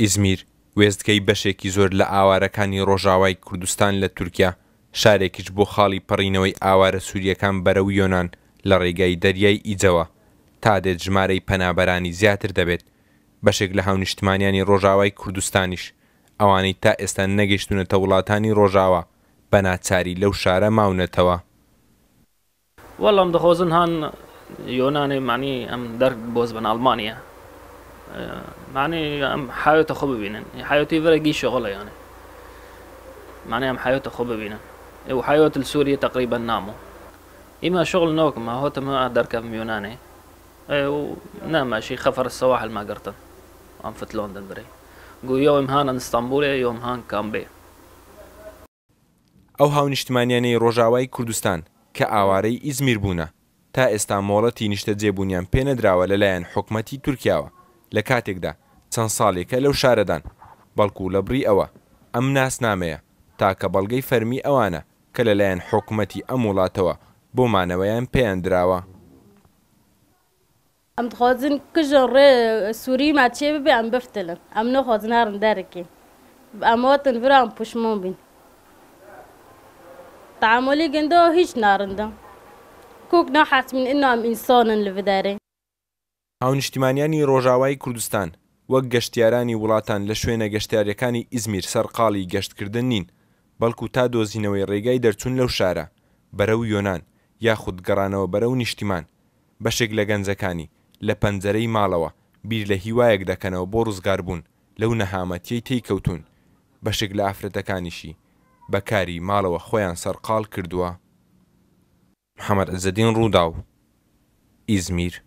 ئیزمیر، وێستگەی بەشێکی زۆر لە ئاوارەکانی ڕۆژاوای کوردستان لە تورکیا، شارێکیش بۆ خاڵی پەڕینەوەی ئاوارە سورییەکان بەرەو یۆنان لە ڕێگای دەریای ئیجەوە، تا دێت ژمارەی پەنابەرانی زیاتر دەبێت. بەشێک لە هاونیشتمانیانی ڕۆژاوای کوردستانیش، ئەوانەی تا ئێستا نەگەیشتوونەتە وڵاتانی ڕۆژاوا، بە ناچاری لەو شارە ماونەتەوە. واللە ام دخوازن هان یۆنانێ معنی ام دەر بۆز بن ئەڵمانیا معنی ام حیات خو ببینن حیاتی ورە گی شغلە یانێ معنی ام حیات خو ببینن و حیات السوریە تقریبا نامو ئیمە شغل ناکم هاتم دەرکەفم یۆنانێ و ناماشی خفر السواحل ما قرتن ام فت لندن برێ گو یوم هان استانبولێ یوم هان کامبێ. ئەو هاونیشتمانیانەی ڕۆژاوای کوردستان کە ئاوارەی ئیزمیر بوونە، تا ئێستا مۆڵەتی نیشتەجێبوونیان پێنەدراوە لەلایەن حکومەتی تورکیاوە، لە کاتێکدا چەند ساڵێکە لەو شارەدان، بەڵکو لەبڕی ئەوە ئەم ناسنامەیە تاکە بەڵگەی فەرمی ئەوانە کە لەلایەن حکومەتی ئەم وڵاتەوە بۆ مانەوەیان پێیان دراوە. ئەم دخوازن کژن ڕێ سوری ما چێ ببێ ئەم بفتلن ئەم نەخوازن هەرن دەرکین ئەم وەتن ڤرا ئەم پوشمۆن بین تعاملی گندۆ هیچ نارندە کوک ناحاسبین ئنو ئەم ئینسانن لە ڤدەرێ. هاونیشتیمانیانی ڕۆژاوای کوردستان وەک گەشتیارانی وڵاتان لە شوێنە گەشتیاریەکانی ئیزمیر سەرقاڵی گەشتکردن نین، بەڵکو تا دۆزینەوەی ڕێگای دەرچوون لەو شارە بەرەو یۆنان یاخود گەڕانەوە بەرەو نیشتیمان بەشێک لە گەنجەکانی لە پەنجەرەی ماڵەوە بیر لە هیوایەک دەکەنەوە بۆ ڕزگاربوون لەو نەهامەتیەی تێی کەوتوون، بەشێک لە ئافرەتەکانیشی بە کاری ماڵەوە خۆیان سەرقاڵ کردووە. محەمەد عزەدین رووداو، ئیزمیر.